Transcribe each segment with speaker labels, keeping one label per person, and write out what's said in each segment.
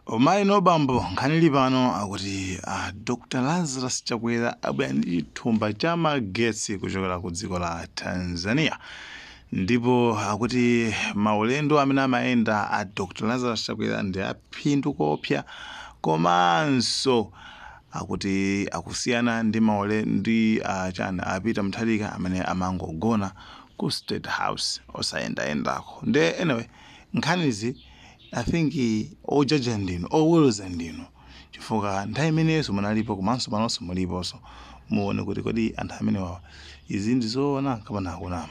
Speaker 1: Mayi ndi bambo, nkhani ili pano akuti a Dr Lazarus Chakwera abwera ndi chithumba cha magetsi kuchokera ku dziko la Tanzania, ndipo akuti maulendo amene amayenda a Dr Lazarus Chakwera ndi aphindu koopsa, komanso akuti akusiyana ndi maule ndi chani, a Peter Mutharika amene amangogona ku State House osayendayendako. Nde anyway, nkhanizi I think ojaja ndinu, oweruza ndinu, chifukwa nthawi imeneyonso munalipo komanso panonso muliponso, muone kuti kodi anthu amenewawa izi ndi zoona kapena akunama.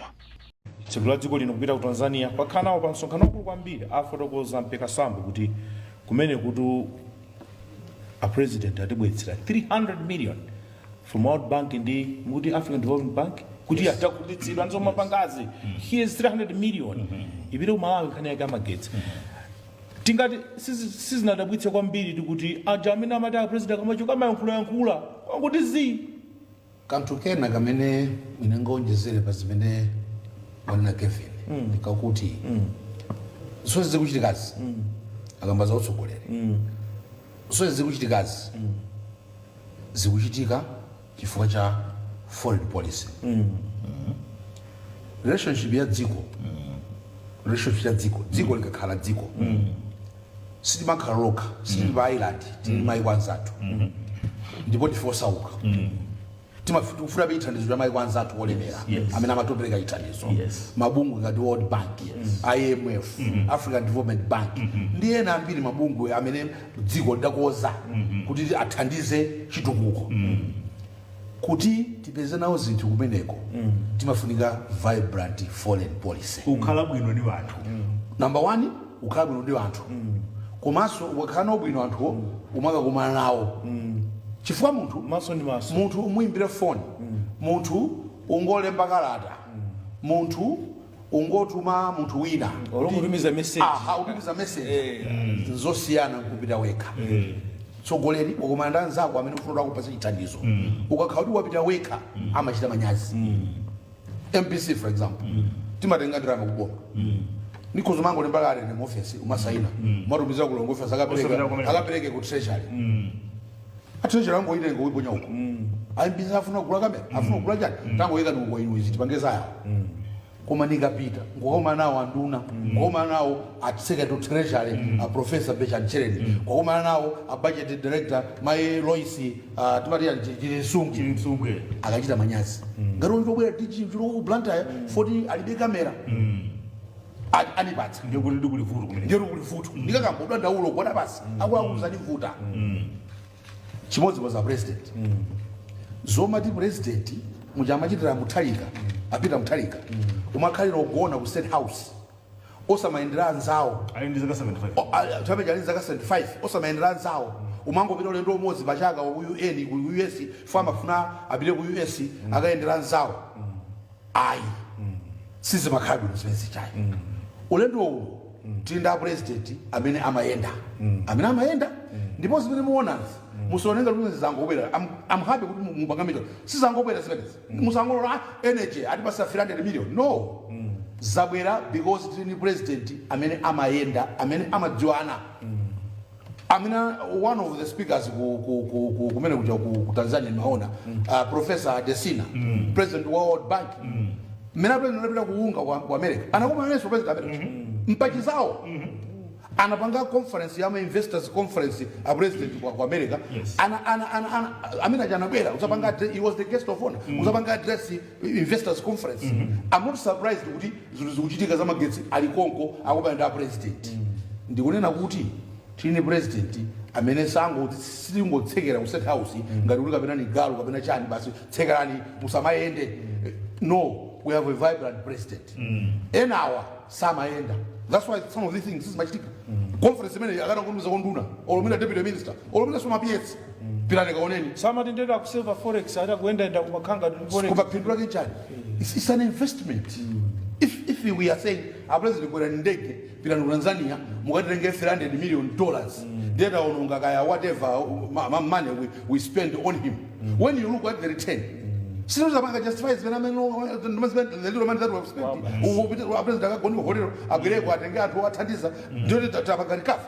Speaker 2: Mtsogoleri wa dziko lino kupita ku Tanzania kukakhala nawo pa msonkhano waukulu kwambiri. Afotokoza Mpekasambo kuti kumene kuti a president atibweretsera 300 million from World Bank ndi mukuti African Development Bank kuti atakhutitsidwa ndi zomwe mapangazi. Here's 300 million ipite ku Malawi, nkhani yake amagetsi. Tingati sizinadabwitse kwambiri tikuti aja amene amati a president akamachoka amayankhulayankhula kwanguti zi
Speaker 3: Kanthu kena kamene ine ngonjezere pa zimene wanena Kevin ndikakuti zonse zikuchitikazi, akamba za utsogoleri, zonse zikuchitikazi zikuchitika chifukwa cha foreign policy, relationship ya dziko, relationship ya dziko. Dziko likakhala dziko, sitimakhala lokha, sitili pa island, tili maiko anzathu, ndipo ndife osauka. Tikufuna chithandizo cha maiko anzathu olemera amene amatopereka chithandizo, mabungwe ngati World Bank, IMF, African Development Bank ndi ena ambiri, mabungwe amene dziko lidakonza kuti athandize chitukuko. Kuti tipeze nawo zinthu kumeneko, timafunika vibrant foreign policy.
Speaker 4: Kukhala bwino ndi anthu.
Speaker 3: Number one, ukhala bwino ndi anthu, komanso ukakhala nawo bwino anthuwo, umakakumana nawo, chifukwa munthu
Speaker 2: maso ndi maso.
Speaker 3: Munthu umuimbire foni, munthu ungolemba kalata, munthu ungotuma munthu wina,
Speaker 2: olongotumiza message.
Speaker 3: Aha, utumiza message, nzosiyana nkupita wekha. Tsogoleri wakumana ndi anzako amene ufuna kuti akupatse chithandizo, ukakhala kuti wapita wekha, amachita manyazi. MBC, for example, timatenga ndalama kuboma, nikhozo mangolemba kalata mu office, umasaina, umatumiza ku Lilongwe office, akapereka
Speaker 4: Osapita kumene.
Speaker 3: Akapereke ku treasury. A treasury angoitenga, uiponya uko. MBC afuna kugula kamera, afuna kugula chani, tangoyika ni uko inu, izi tipange zayawo. Koma nikapita nkukakumana nawo anduna, nkukakumana nawo a secretary to treasury, a Professor Betchani Tchereni, nkukakumana nawo a budget director, mai Lois, timati Chilimsungwi.
Speaker 4: Chilimsungwi.
Speaker 3: Akachita manyazi ngati uchitobwera DG uchito ku Blantyre foti alibe kamera, anipatsa.
Speaker 4: Ndiye kuti ndikuli vuto kumene.
Speaker 3: Ndiye kuli vuto, ndikakamba udandaulo kuona basi akuluakulu zanivuta. Chimodzimodzi a president, zomati president muchamachitira Mutharika, apita Mutharika, umakhalira ugona ku State House, osamayendera anzawo.
Speaker 4: Ali ndi zaka 75.
Speaker 3: Tapeja ali zaka 75, osamayendera anzawo, umangopita ulendo umodzi pachaka ku UN, ku US, fo amafuna apite ku US akayendera anzawo. Ayi, sizimakhala bwino zimene zichayi. Ulendo uwu tili ndi president amene amayenda, amene amayenda, ndipo zimene muonazi musionenga kuti zangobwera. I'm happy kuti mupanga sizangobwera zimenezi. Musangolola, "Ah, energy atipasa 300 million." No, zabwera because tili ndi president amene amayenda, amene amadziwana, amene one of the speakers kumene kuja ku Tanzania nimaona Professor Adesina, president wa World Bank. Mmene president anapita kuunga ku America, anakumana nenso president America mpachizawo, anapanga conference ya ma investors conference a president ku America. Ana amene aja anabwera uzapanga he was the guest of honor, uzapanga address investors conference. I'm not surprised kuti zinthu zikuchitika zamagetsi ali konko, akupanda ndi a president. Ndikunena kuti tili ni president amene sango sitingotsekera ku State House ngati kuti kapena ni galu kapena chani, basi tsekerani musamayende. No, we have a vibrant president. Enawa samayenda, that's why some of these things sizimachitika. Conference imene akanakutumiza konduna, olomina deputy minister, olomina soma PS, pirani kaoneni.
Speaker 2: Samati ndeta akuseva forex, ati akuyendayenda kumakhanga forex.
Speaker 3: Koma phindu lake chani? It's an investment. If we are saying a president kwera ndege, pirani ku Tanzania mukatitenge $300 million, ndiye taononga kaya whatever money we spend on him. When you look at the return, sinozapanga justify zimene amene the little money that we have spent. A president akagoni hotel, abwereko, atenge anthu athandiza, ndiyo tapanga recover.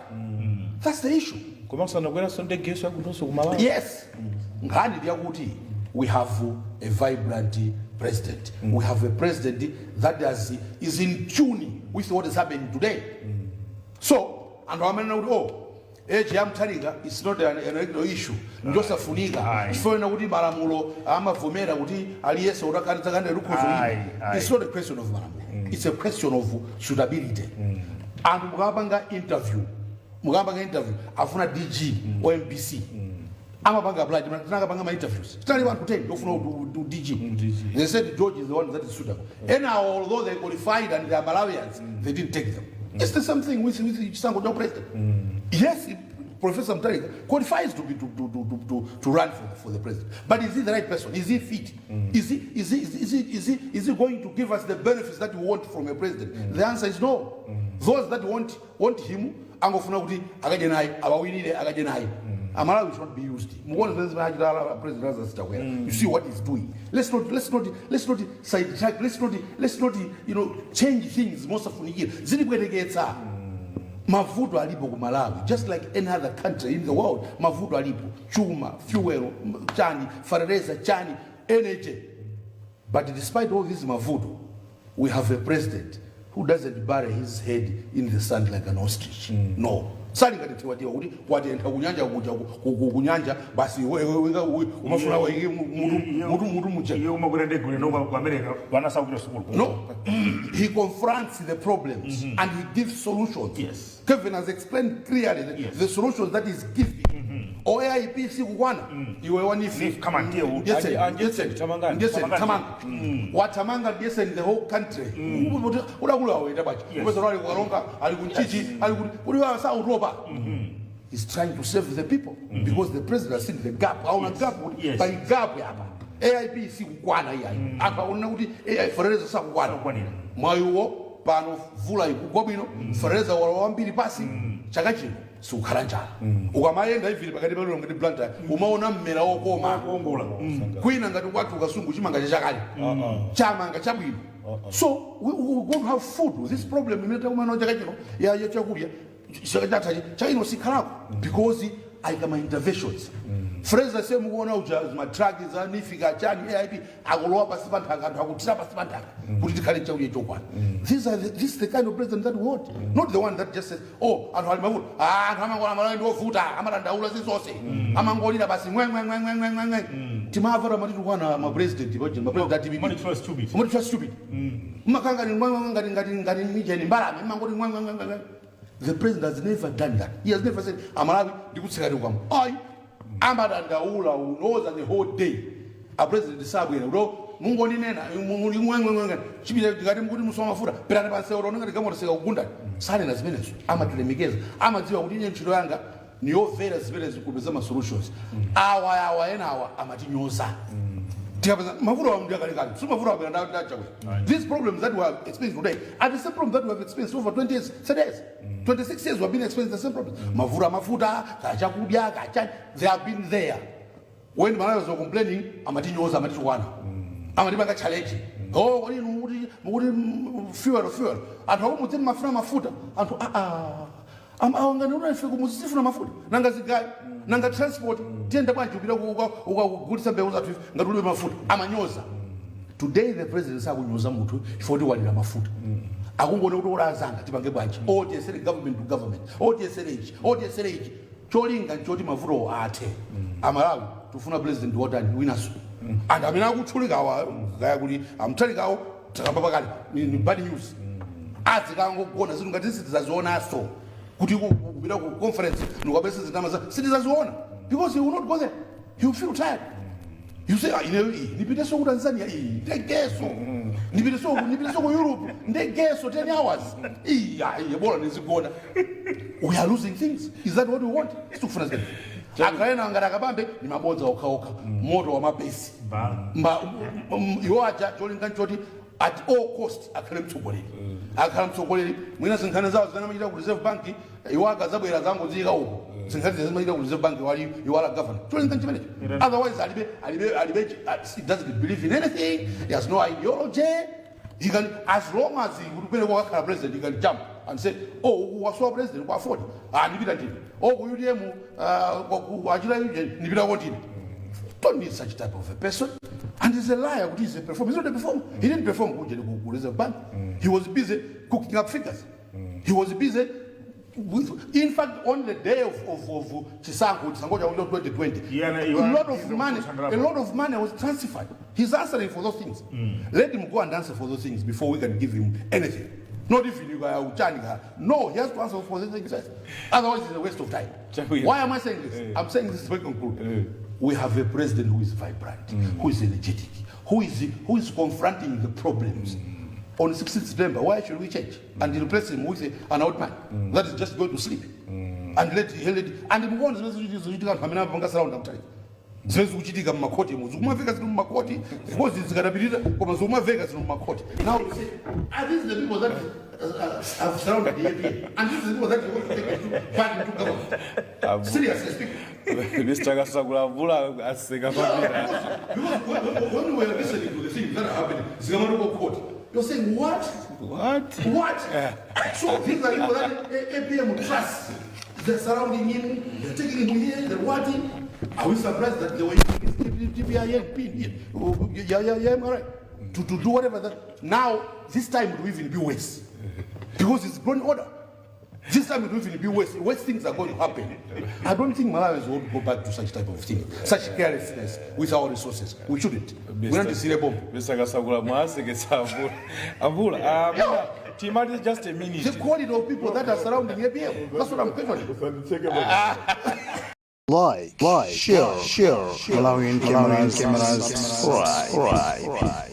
Speaker 3: That's the issue.
Speaker 2: Komanso anakweranso ndegeso yakunthonso kumalawi.
Speaker 3: Yes, nkhani ndiyakuti we have a vibrant president. We have a president that is in tune with what is happening today. So anthu amanena kuti, oh, age ya Mutharika is not an electoral issue, njosafunika chifukwa kuti malamulo amavomera kuti aliyense utakanidzakandira lukhozo.
Speaker 4: Ayi.
Speaker 3: It's not a question of malamulo, it's a question of suitability. Anthu mukapanga interview afuna DG wa MBC, amapanga apply, tinakapanga ma interviews, tinali anthu 10 ofuna u DG. They said George is the one that is suitable, and now, although they qualified and they are Malawians, they didn't take them. It's the same thing with chisankho cha president. Yes, Professor Mutharika qualifies to be to run for the president, but is he the right person? Is he fit? Is he going to give us the benefits that we want from a president? The answer is no. Those that want him angofuna kuti akadye naye, awawinire, akadye naye. Amalawi should not be used. Mukuona zimene zimachita President Lazarus Chakwera. You see what he's doing. Let's not sidetrack. Let's not change things mosafunikira. Zilibwereketsa. Mavuto alipo ku Malawi just like any other country in the world. Mavuto alipo, chuma, fuel, chani, fertilizer, chani, energy. But despite all these mavuto, we have a president who doesn't bury his head in the sand like an ostrich. No, sali ngati thiwatiwa kuti kwatentha kunyanja kuja, kunyanja basi, umafuna waike mutu muja.
Speaker 4: Iye umakwera ndege ulendo ku America, vanasakupita sukulu.
Speaker 3: No, he confronts the problems and he gives solutions. Kevin has explained clearly the solutions that he's giving. OAIP sikukwana, iwe wa NEEF.
Speaker 4: NEEF, come on, dear.
Speaker 2: Andyeseni, tamangani.
Speaker 3: Ndiyeseni,
Speaker 4: Tamangani.
Speaker 3: tamanga, watamanga, ndiyeseni the whole country. Udakula wawenda bachi. Upeza ali kukalonga, ali kunchichi, ali kuti kuti sautopa. He's trying to save the people because the president has seen the gap, aona gap kuti pali gap yapa. AIP sikukwana iyayi, anthu akunena kuti AI fertilizer sakukwana.
Speaker 4: Sakukwanira.
Speaker 3: Mwayiwo pano vula ikugwa bwino, fertilizer walowa wambiri pasi. Chaka chino sikukhala njala. Ukamayenda ivili pakati palilo ngati Blantyre, umaona mmera wokoma.
Speaker 4: Kuongola.
Speaker 3: Kwina ngati kwathu Kasungu chimanga chachakale, chamanga chabwino. So we going to have food. This problem imene takumana chaka chino ya chakudya, chaka chathachi, chakino sikhalako because ayika ma interventions. Fraser se mukuona uja, matraki za NEEF ka chani, AIP akulowa pasi pa nthaka, anthu akuthira pasi pa nthaka kuti tikhale chakudya chokwana. This is the kind of president that we want, not the one that just says, "Oh, anthu ali mavuto." Ah, anthu amangola, Malawi ndi ovuta, amadandaula zizonse, amangolira basi, ngwe ngwe ngwe ngwe ngwe ngwe. Timamva amatitukwana ma president, ma president a DPP.
Speaker 4: Mati stupid.
Speaker 3: Umati stupid, mmakanga ni ngwe ngwe, ngati mijeni mbalame, mmangoti ngwe ngwe ngwe ngwe. The president has never done that. He has never said, "Amalawi, ndikutsikani kwamo." Ayi, amadandaula unoza the whole day. A president sabwera ulo mungoninena ngwe chipita ngati mukuti musoma mafuta, pirani pansewo, tonga tikamotoseka kugunda. Sanena zimenezo, amatilemekeza, amadziwa kuti ine ntchito yanga niyomvera zimene zikupeza ma solutions. Awa awa ena awa amatinyoza. Tikapeza mavuto awa ndi akalekale, si mavuto abwera ndachakwera. These problems that we have experienced today are the same problems that we have experienced over 20 years, 30 years, 26 years. We have been experiencing the same problems, mavuto amafuta, kachakudya, kachani. They have been there when Malawi was complaining. Amatinyoza, amatitukwana, amatipanga challenge. Oh, kodi inu mukuti fuel, fuel, anthu akumudzi mafuna mafuta. Anthu aa awangani kuti ife kumudzi sifuna mafuta? Nanga zigayo, nanga transport, tiyenda bwanji kupita ukagulitsa mbewu zathu ife ngati ulibe mafuta? Amanyoza. Today the president sakunyoza munthu chifukwa kuti walira mafuta. Akungoona kuti olazanga tipange bwanji, otiyesere government to government, otiyesere ichi, otiyesere ichi, cholinga nchoti mavuto athe. Amalawi tifuna president wotani winaso? Anthu amene akutchulikawa kaya kuti amuthalikawo, takamba pakali ni bad news. Azikangogona zinthu ngati sitizazionanso kuti kupita ku conference nikapesa zindama za sitizaziona because he will not go there. He will feel tired. You say, "Ah, ineyo iyi nipiteso ku Tanzania, iyi ndegeso, nipiteso ku Europe, ndegeso 10 hours iyi, ah, iyi bola nizigona." We are losing things. Is that what we want? Sikufuna zimene akhalena ngati akabambe ni mabodza okhaokha, moto wa mapesi.
Speaker 4: Ba.
Speaker 3: Mba iwo aja cholinga nchoti at all cost akhale mtsogoleri. Akhala mtsogoleri, mwina zinkhani zawo zimene amachita ku Reserve Bank, iwo akazabwera zangodziyika uko zinkhani zimene amachita ku Reserve Bank wali iwo ala governor. Cholinga chimenecho. Otherwise alibe, he doesn't believe in anything. He has no ideology. He can, as long as he kuti kumene kwakakhala president, he can jump. and say, "Oh, uku wasowa president kwa AFORD, ah, ndipita ndine. Oh, ku UTM achita ndipita kotine." Don't need such type of a person. And he's a liar kuti he's a performer. He's not a performer. He didn't perform kuja ku Reserve Bank. He was busy cooking up figures. He was busy with, in fact, on the day of chisankho cha 2020,
Speaker 4: Yeah,
Speaker 3: a
Speaker 4: you are-
Speaker 3: lot of
Speaker 4: he's a
Speaker 3: money, a lot of money was transferred. He's answering for those things. Let him go and answer for those things before we can give him anything. Not even you guy uchani. No, he has to answer for those things first. Otherwise, it's a waste of time.
Speaker 2: Chabwino.
Speaker 3: Why am I saying this? I'm saying this to conclude. We have a president who is vibrant, who is energetic, who is confronting the problems. On 16th September, why should we change and replace him with an old man that is just going to sleep? And let and mukuona zimene zikuchitika, anthu amene amapanga surround akutali, zimene zikuchitika mmakhoti mu, zikumamveka zili mmakhoti. Of course zikadapitira, koma zikumamveka zili mmakhoti. Now you say, "Are these the people that have surrounded the APM? And these are the people that you want to take it back into government?" Seriously speaking.
Speaker 2: Mr Kasakula, mvula aseka kwambiri.
Speaker 3: Because when we were listening to the things that are happening, zikamatoko court, you're saying, "What?"
Speaker 2: What?
Speaker 3: What? So these are people that APM trusts. They're surrounding him, they're taking him here, they're what? Are we surprised that they were using TPIN, PIN, yeah, right? To do whatever that. Now, this time it will even be worse. Because it's grown order. This time it will even be worse. Worse things are going to happen. I don't think Malawians want to go back to such type of thing, such carelessness with our resources. We shouldn't. We don't see a bomb.
Speaker 2: Mr Kasakula, mwaseketsa amvula. Amvula, timati just a minute.
Speaker 3: The quality of people that are surrounding APM. That's what I'm questioning.
Speaker 1: Like, share, share, Malawian cameras, cameras, subscribe.